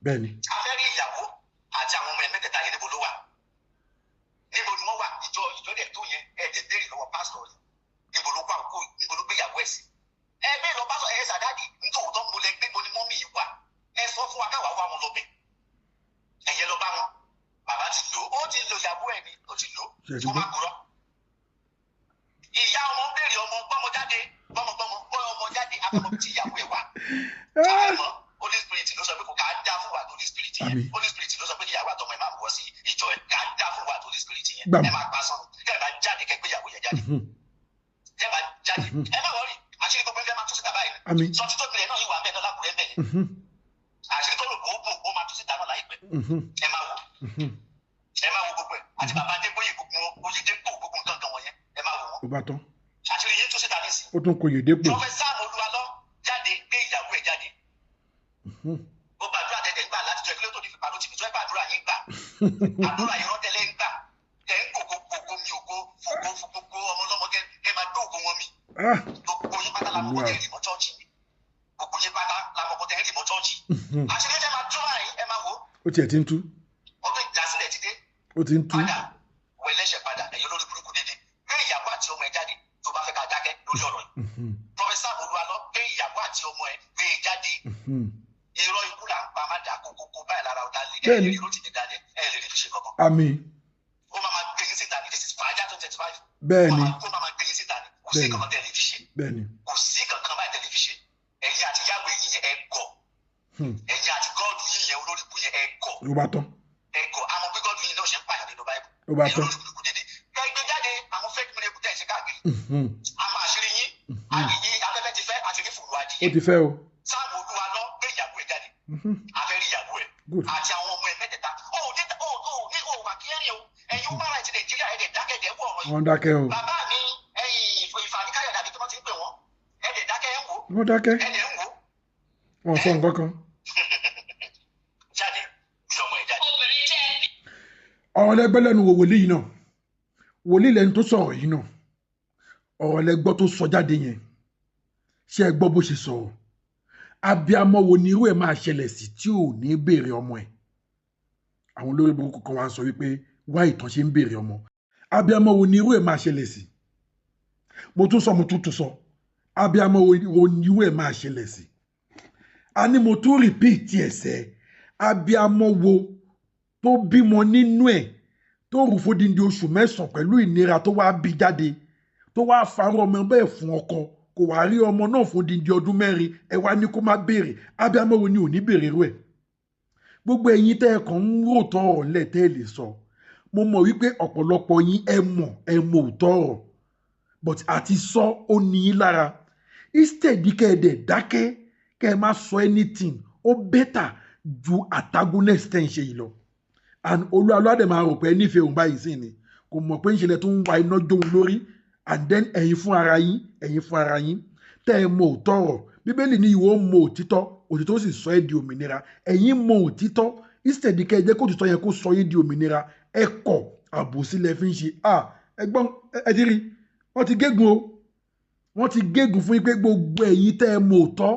Bẹ́ẹ̀ni. A fẹ́ rí ìyàwó àti àwọn ọmọ ẹ̀ mẹ́tẹ̀ẹ̀ta yẹn. Níbo ló wà? Níbo ni wọ́n wà? Ìjọ dẹ̀ tó yẹn, ẹ̀ dẹ̀ béèrè lọ́wọ́ pásítọ̀ rẹ̀, níbo ló kó àkókò, níbo ló gbé ìyàwó ẹ̀ sí? Ẹ béèrè lọ pásítọ̀ ẹ sàdáàdì nítòótọ́, mo lẹ gbé, mo ní mummy yìí wà, ẹ sọ fún wa káwa wá wọn lọ bẹ̀. Ẹ̀yẹ lọ bá wọn. Bàbá ti lò ó, ti lo ìyàwó ẹ̀ ni, ó ti lò ó. Ṣé ẹ ti Kó má gbọ́? kúrọ́. Ìyá ọmọ ń béèrè ọmọ, gbọ́mọ jáde, gbọ́mọgbọ́mọ gbọ́ ọmọ jáde, afẹ́mọ́ tí ìyàwó ẹ̀ wà. Àmọ́ Holy Spirit ló sọ pé kò ká dá fún wa, Holy Spirit yẹn. Àmín. Holy Spirit ló sọ pé kíyàwó àtọmọ ẹ máa wọ sí ìjọ ẹ, ká dá fún wa, Holy Spirit yẹn. Gbàm. Ẹ máa pa sọnù kẹ ẹ bá jáde, kẹ gbé ìyàwó yẹn jáde. Kẹ ẹ bá jáde, ẹ má worry, àṣírí gbogbo ẹgbẹ́ máa tú síta báyìí. Àmín. Sọ títọ́ ìpìlẹ̀ náà yìí wà bẹ́ẹ̀ náà lákùrẹ́ bẹ́ẹ̀ yẹn. Àṣírí tó rò kó bò ó máa tú síta náà láìpẹ́. Ẹ máa wò, ẹ máa wo gbogbo ẹ, àti bàbá Adébóyè, gbogbo Oyèdépò, gbogbo nǹkan kan wọ̀nyẹn, ẹ máa wò wọ́n. Ó bá tán. Àṣírí yín tú síta nísìnyí. Ó tún kò yè dépò. Professor Olúwalọ, jáde, gbé ìyàwó ẹ jáde. Gbogbo àdúrà tẹ̀tẹ̀ ń gbà láti jọ ìkílẹ̀ tó ti fi pàdó ti fi tó ẹ̀, àdúrà yín gbà, àdúrà irọ́ tẹ́lẹ̀ ń gbà, tẹ̀ ń gbògbó gbògbó mi ògo fògbó fògbó ọmọ ọlọ́mọ, kẹ máa gbé ògo wọn mi. Gbogbo yín pátá lamọ̀kọ́ tẹ̀ ń rì mọ́ church, gbogbo yín pátá lamọ̀kọ́ tẹ̀ ń rì mọ́ church. Àṣírí tẹ́ máa tú báyìí, ẹ máa wò ó. Ó tiẹ̀ ti ń tú. Ọdún ìdásílẹ̀ ti dé. Ó ti ń tú. Padà wọ ẹlẹ́ṣẹ̀ padà, ẹ̀yin olórí burúkú dédé, gbé ìyàwó àti ọmọ ẹ jáde tó bá fẹ́ ká dákẹ́ lórí ọ̀rọ̀ yìí. Professor Olúwalọ, gbé ìyàwó àti ọmọ ẹ, gbé e jáde. Irọ́ ikú là ń pa má dà kókókó báyìí lára ọ̀tá lé. Ẹ lè Bẹ́ẹ̀ni. rí Rótìmí Daniel, ẹ lè rí fi ṣe kankan. Àmín. Ó máa máa gbé yín síta ní. This is fàájà 2025. Bẹ́ẹ̀ni. Ó máa máa gbé yín síta ní. Kò sí Bẹ́ẹ̀ni. kankan tẹ́ lè fi ṣe. Bẹ́ẹ̀ni. Kò sí kankan báyìí tẹ́ lè fi ṣe. Ẹ̀yin àti Yahweh yín yẹn, ẹ gọ̀. Ẹ̀yin àti God yín yẹn, olórí bú yẹn, ẹ gọ̀. Ó bá tán. Ẹ gọ̀. Àmọ́ pé God yín náà ṣe ń pààyàn nínú Bible. Ó bá Ẹ̀yin tán. olórí burúkú dédé, ẹ gbé jáde. Àwọn fake miracle tẹ́ ẹ ṣe káàkiri, àmọ́ àṣírí yín, àyè afẹ́fẹ́ ti fẹ́, àti rí fùrù Ó adìyẹ. ti fẹ́ o. Sáàmù Olúwalọ, gbé ìyàwó ẹ jáde. Afẹ́ rí ìyàwó ẹ àti àwọn ọmọ ẹ mẹ́tẹ̀ẹ̀ta. Ó ní ó ó ní ó wà kí ẹ̀rín o. Ẹ̀yin human rights Nàìjíríà, ẹ̀ dẹ̀ dákẹ́, dẹ̀ wọ̀ ọ̀rọ̀ yìí. Wọ́n dákẹ́ o. Bàbá mi, ẹ̀yin Ìfàníkáyọ̀ dàbí tí wọ́n ti ń pè wọ́n, ẹ̀ dẹ̀ dákẹ́, ẹ̀ ń wò. Wọ́n dákẹ́. Ẹ̀ dẹ̀ ń wò. Wọ́n sọ nǹkan kan. Jáde, gbé ọmọ ẹ jáde. Obìnrin tẹ́ ẹ bí. Ọ̀rọ̀ lẹ́gbẹ́ lẹ́nu wo wòlíì yìí náà, wòlíì lẹ́nu tó sọ̀rọ̀ yìí náà, ọ̀rọ̀ lẹ́gbọ́ tó sọ jáde yẹn. Ṣé ẹ gbọ́ bó ṣe sọ̀rọ̀? Abiamọ wo ni irú ẹ̀ máa ṣẹlẹ̀ sí tí ò ní béèrè ọmọ ẹ̀? Àwọn olórí burúkú kan wá ń sọ wípé wá ìtàn ṣe ń béèrè ọmọ. Abiamọ wo ni irú ẹ̀ máa ṣẹlẹ̀ sí? Mo tún sọ, mo tún tún sọ, abiamọ wo ni irú ẹ̀ máa ṣẹlẹ̀ sí? A ní mo tún repeat ẹsẹ̀, abiamọ wo tó bímọ nínú ẹ̀? Tó rù fódìndí oṣù 9 pẹ̀lú ìnira tó wá bí jáde, tó wá farọ́ ọmọ bẹ́ẹ̀ fún ọkọ, kò wá rí ọmọ náà fún díndín ọdún 4, ẹ wá ní kó má béèrè. Abiyamọ wo ni ò ní béèrè irú ẹ̀? Gbogbo ẹ̀yin tẹ́ ẹ kàn ń rò tọrọ ńlẹ̀ tẹ́ ẹ lè sọ, mo mọ̀ wípé ọ̀pọ̀lọpọ̀ yín ẹ mọ̀, ẹ mọ̀ òótọ́ ọ̀rọ̀, but àti sọ ó ní yín lára. Instead kẹ́ ẹ dẹ̀ dákẹ́, kẹ́ ẹ má sọ anything, ó better ju antagonist tẹ́ ń ṣe yìí lọ. And Olúalọ́ dẹ̀ máa rò pé ẹ nífẹ̀ẹ́ òun báyìí sí ni, kò mọ̀ pé ń ṣẹlẹ̀ tó ń wa iná jóun lórí. And then ẹ̀yin fún ara yín, ẹ̀yin fún ara yín tẹ́ ẹ mọ̀ òótọ́ ọ̀rọ̀. Bíbélì ní ìwọ mọ̀ òtítọ́, òtítọ́ sì sọ ẹ́ di òmìnira. Ẹ̀yin mọ̀ òtítọ́, instead kẹ́ ẹ jẹ́ kó òtítọ́ yẹn kó sọ yín di òmìnira, ẹ kọ̀, àbòsí lẹ fi ń ṣe. Ẹ̀gbọ́n, ẹ ti rí, wọ́n ti gégùn o, wọ́n ti gégùn fún yín pé gbogbo ẹ̀yin tẹ́ ẹ mọ̀ òótọ́,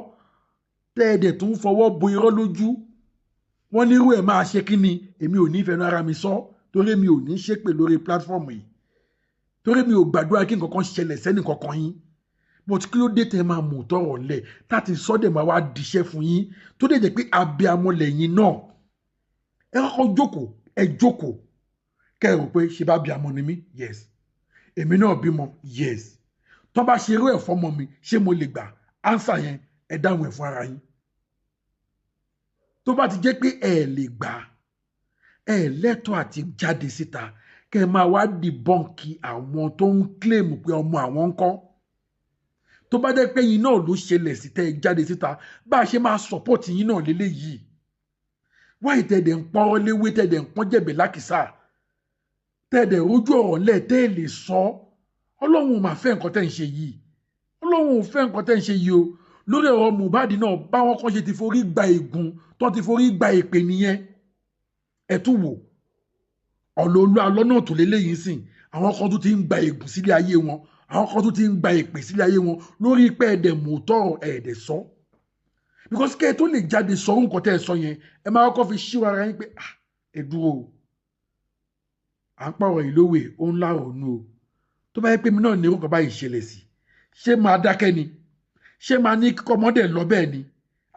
tẹ́ ẹ dẹ̀ tún fọwọ́ bo irọ́ lójú, wọ́n nírú ẹ̀ máa ṣe kí ni? Èmi ò ní fẹnu ara mi sọ, torí mi ò ní ṣépè lórí platform yìí, torí mi ò gbàdúrà kí nǹkan kan ṣẹlẹ̀ sẹ́nì kankan yín. But kí ló dé tẹ́ máa mú tọrọ lẹ̀ láti sọ́dẹ̀ máa wá diṣẹ́ fún yín, tó dẹ̀ jẹ́ pé abiyamọ lẹ́yìn náà? Ẹ kọ́kọ́ jókòó, ẹ jókòó kẹ́ ẹ rò pé ṣe bá abiyamọ ni mí? Yes. Èmi náà bímọ? Yes. Tó bá ṣe irú ẹ̀ fọ́mọ mi, ṣé mo lè gbà? Answer yẹn, ẹ dáhùn ẹ̀ fún ara yín. Tó bá ti jẹ́ pé ẹ lè gbà, ẹ lẹ́tọ̀ọ́ àti jáde síta kẹ́ ẹ máa wá debunk àwọn tó ń claim pé ọmọ àwọn ń kọ́. Tó bá jẹ́ pé yín náà ló ṣẹlẹ̀ sí tẹ́ ẹ jáde síta, bá a ṣe máa support yín náà léléyìí. Wáyé tẹ́ dẹ̀ ń pọ́nrọ́ léwé, tẹ́ dẹ̀ ń pọ́n jẹ̀bẹ̀ lákìsà, tẹ́ dẹ̀ rójú ọ̀rọ̀ ńlẹ̀ tẹ́ ẹ lè sọ. Ọlọ́run ò máa fẹ́ nǹkan tẹ́ ń ṣe yìí. Ọlọ́run ò fẹ́ nǹkan tẹ́ ń ṣe yìí o. Lórí ọ̀rọ̀ Mohbad náà, báwọn kan ṣe ti forí gba ègún, tó ti forí gba èpè nìyẹn. Ẹ tún wò ọ̀nà Olú Alọ́ náà tó léléyìí sìn, àwọn kan tó ti ń gba ègún sílé ayé wọn, àwọn kan tó ti ń gba èpè sílé ayé wọn lórí pé ẹ̀dẹ̀ mọ̀ọ́tọ̀ ẹ̀dẹ̀ sọ. Because kẹ́ ẹ tó lè jáde sọ nǹkan tẹ́ ẹ sọ yẹn, ẹ máa kọ́kọ́ fi ṣíwọ́ ara yín pé, ah, ẹ dúró o, à ń pààrọ̀ ìlówè, ó ń láronú o. Tó bá yẹ pé mi náà ní irú kan báyìí ṣẹlẹ̀ sí, ṣé máa dákẹ́ ni? Ṣé máa ní kíkọ́ ọmọdé lọ bẹ́ẹ̀ ni?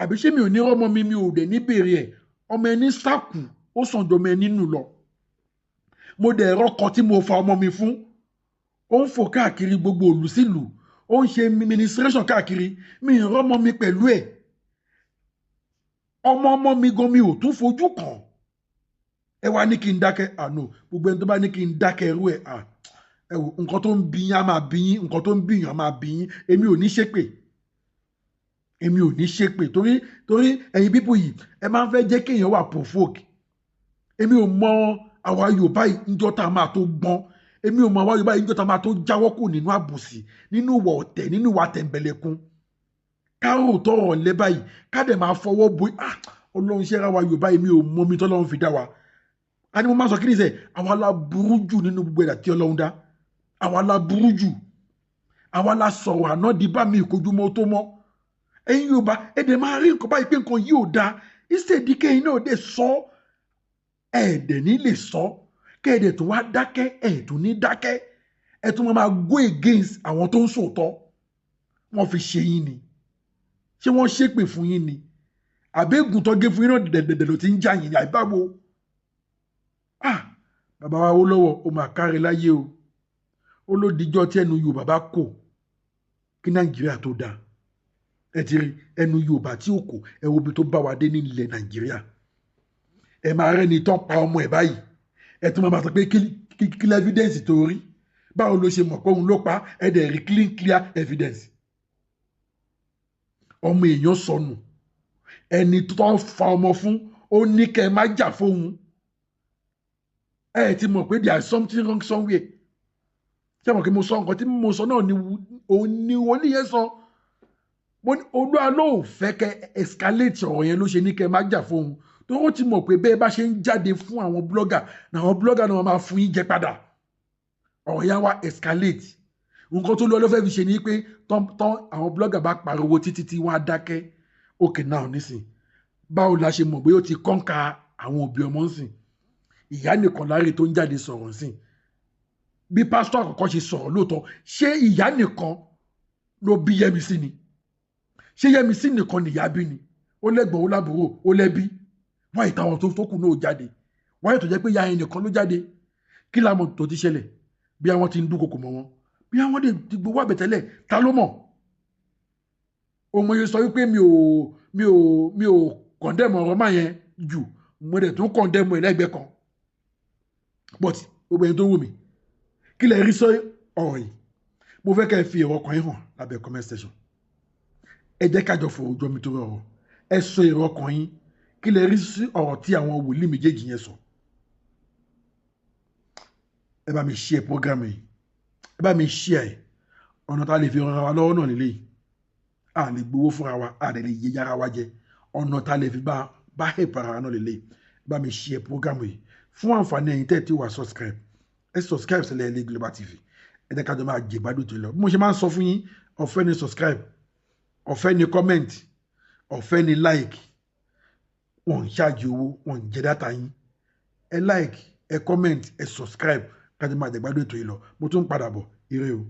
Àbí ṣé mi ò ní rọ́mọ mi, mi ò dẹ̀ ní béèrè ẹ̀? Ọmọ ẹni sákù, ó sàn jọmọ ẹni nù lọ. Mo dẹ̀ rọ́kọ tí mo fa ọmọ mi fún, ó ń fò káàkiri gbogbo òlù sílùú, ó ń ṣe ministration káàkiri, mi ì rọ́mọ mi pẹ̀lú ẹ̀. Ọmọ ọmọ mi gan mi ò tún fojú kàn. Ẹ wá ní kí n dákẹ́? Àná gbogbo ẹni tó bá ní kí n dákẹ́ irú ẹ̀, à ẹ wò, nǹkan tó ń bí yín á máa bí yín, nǹkan tó ń bí yín á máa bí yín. Èmi ò ní ṣépè, èmi ò ní ṣépè, torí ẹ̀yin people yìí, ẹ máa ń fẹ́ jẹ́ kéèyàn wà provoke. Èmi ò mọ àwa Yorùbá yìí níjọ́ tá a máa tó gbọ́n. Èmi ò mọ àwa Yorùbá yìí níjọ́ tá a máa tó jáwọ́ kù nínú àbòsí, nínú ìwà ọ̀tẹ̀, nínú ìwà tẹ̀m̀bẹ̀lẹ̀kun. Kárò tọrọ lẹ́ báyìí, ká dẹ̀ máa fọwọ́ bo. Ah, Ọlọ́run, ṣe ra wa Yorùbá yìí, mi ò mọ mi tọ́lọ́run fi dá wa. A ní mo máa sọ kí ni sẹ́, àwa la burú jù nínú gbogbo ẹ̀dá tí Ọlọ́run dá. Àwa la burú jù, àwa la sọ̀rọ̀ àná di bá mi ìkojúmọ́ tó mọ́. Ẹ̀yin Yorùbá, ẹ dẹ̀ máa rí nǹkan báyìí pé nǹkan yìí ò dáa. Instead kẹ́yìn náà dẹ̀ sọ, ẹ̀ dẹ̀ ní lè sọ, kẹ́ẹ̀dẹ̀ tó wá dákẹ́, ẹ̀ tó ní dákẹ́, ẹ̀ tó máa go against àwọn tó ń sòótọ́. Wọ́n fi ṣe yín ni? Ṣé wọ́n ṣépè fún yín ni? Àbẹ́gùn tó gé fún yín náà dẹ̀dẹ̀dẹ̀ ló ti ń jà yín ní àìbáwo? Ah, bàbá wa Awólọ́wọ̀, ó máa kárí láyé o. Ó ló dijọ́ tí ẹnu Yorùbá bá kò kí Nàìjíríà tó dáa. Ẹ ti rí ẹnu Yorùbá tí ò kò, ẹ wo ibi tó bá wa dé nílẹ̀ Nàìjíríà. Ẹ máa rẹ́ni tán pa ọmọ ẹ̀ báyìí, ẹ tún máa sọ pé kí evidence tó rí, báwo ló ṣe mọ̀ pé òun ló pa? Ẹ dẹ̀ rí clean clear evidence. Ọmọ èèyàn sọnù, ẹni tó fa ọmọ fún, ó ní kẹ́ ẹ má jà fóun. Ẹ ti mọ̀ pé there is something wrong somewhere. Ṣé mo kí mo sọ nǹkan tí mo sọ náà ni òun ni wòlíì yẹn sọ. Mo ní Olúwa ló fẹ́ kẹ́ escalate ọ̀rọ̀ yẹn ló ṣe ní kẹ́ má jà fóun, tó ó ti mọ̀ pé bẹ́ẹ̀ bá ṣe ń jáde fún àwọn blogger, àwọn blogger náà máa fún yín jẹ padà, ọ̀rọ̀ yẹn wá escalate. Nǹkan tó lọ ló fẹ́ fi ṣe ni pé tán àwọn blogger bá pariwo títí tí wọ́n á dákẹ́. Okay, now nísìn, báwo la ṣe mọ̀ pé ó ti kọ́ńkà àwọn òbí ọmọ ń sìn? Ìyá nìkan láre tó ń jáde sọ̀rọ̀ sìn. Bí pásítọ̀ àkọ́kọ́ ṣe sọ̀rọ̀ lóòótọ́, ṣé ìyá nìkan ló bí Yẹ́misí ni? Ṣé Yẹ́misí nìkan nìyá bí ni? Ó lẹ́gbọ̀n, ó lábúrò, ó lẹ́bí. Wáyé táwọn tó kù náà jáde? Wáyé tó jẹ́ pé ìyá yẹn nìkan ló jáde? Kí la mọ̀ tó ti ṣẹlẹ̀? Bí àwọn ti ń dúnkokò mọ́ wọn, bí àwọn ti gbowó àbẹ̀tẹ́lẹ̀, ta ló mọ̀? Òmòye sọ wípé mi ò condemn ọ̀rọ̀ máa yẹn jù, mo dẹ̀ tún condemn ẹ̀ lẹ́gbẹ̀ẹ́ kan. But gbogbo ẹni tó wù mí, kí lẹ rí sọ ọ̀rọ̀ yìí? Mo fẹ́ kẹ́ ẹ fi èrò ọkàn yín hàn lábẹ́ comment section. Ẹ jẹ́ ká jọ fọ̀rọ̀ jọ mi tó rọrọ̀. Ẹ sọ èrò ọkàn yín. Kí lẹ rí sí ọ̀rọ̀ tí àwọn wòlíì méjèèjì yẹn sọ? Ẹ bá mi share program yìí, ẹ bá mi share ẹ. Ọ̀nà tá a lè fi ran ara wa lọ́wọ́ náà nílé yìí. A lè gbowó fúnra wa, a lè yé yára wa jẹ. Ọ̀nà tá a lè fi bá help ara wa náà lélẹ̀. Ẹ bá mi share program yìí. Fún àǹfààní ẹ̀yin tẹ́ ẹ ti wà subscribe, ẹ subscribe sílẹ̀ ilé Global TV. Ẹ jẹ́ ká jọ máa jẹ ìgbádùn tó lọ. Bí mo ṣe máa ń sọ fún yín, ọ̀fẹ́ ni subscribe, ọ̀fẹ́ ni comment, ọ̀fẹ́ ni like. Wọ́n ń ṣáàjì owó, wọ́n ń jẹ data yín. Ẹ like, ẹ comment, ẹ subscribe, ká jọ máa jẹ ìgbádùn ètò yìí lọ. Mo tún ń padà bọ̀. Ire o.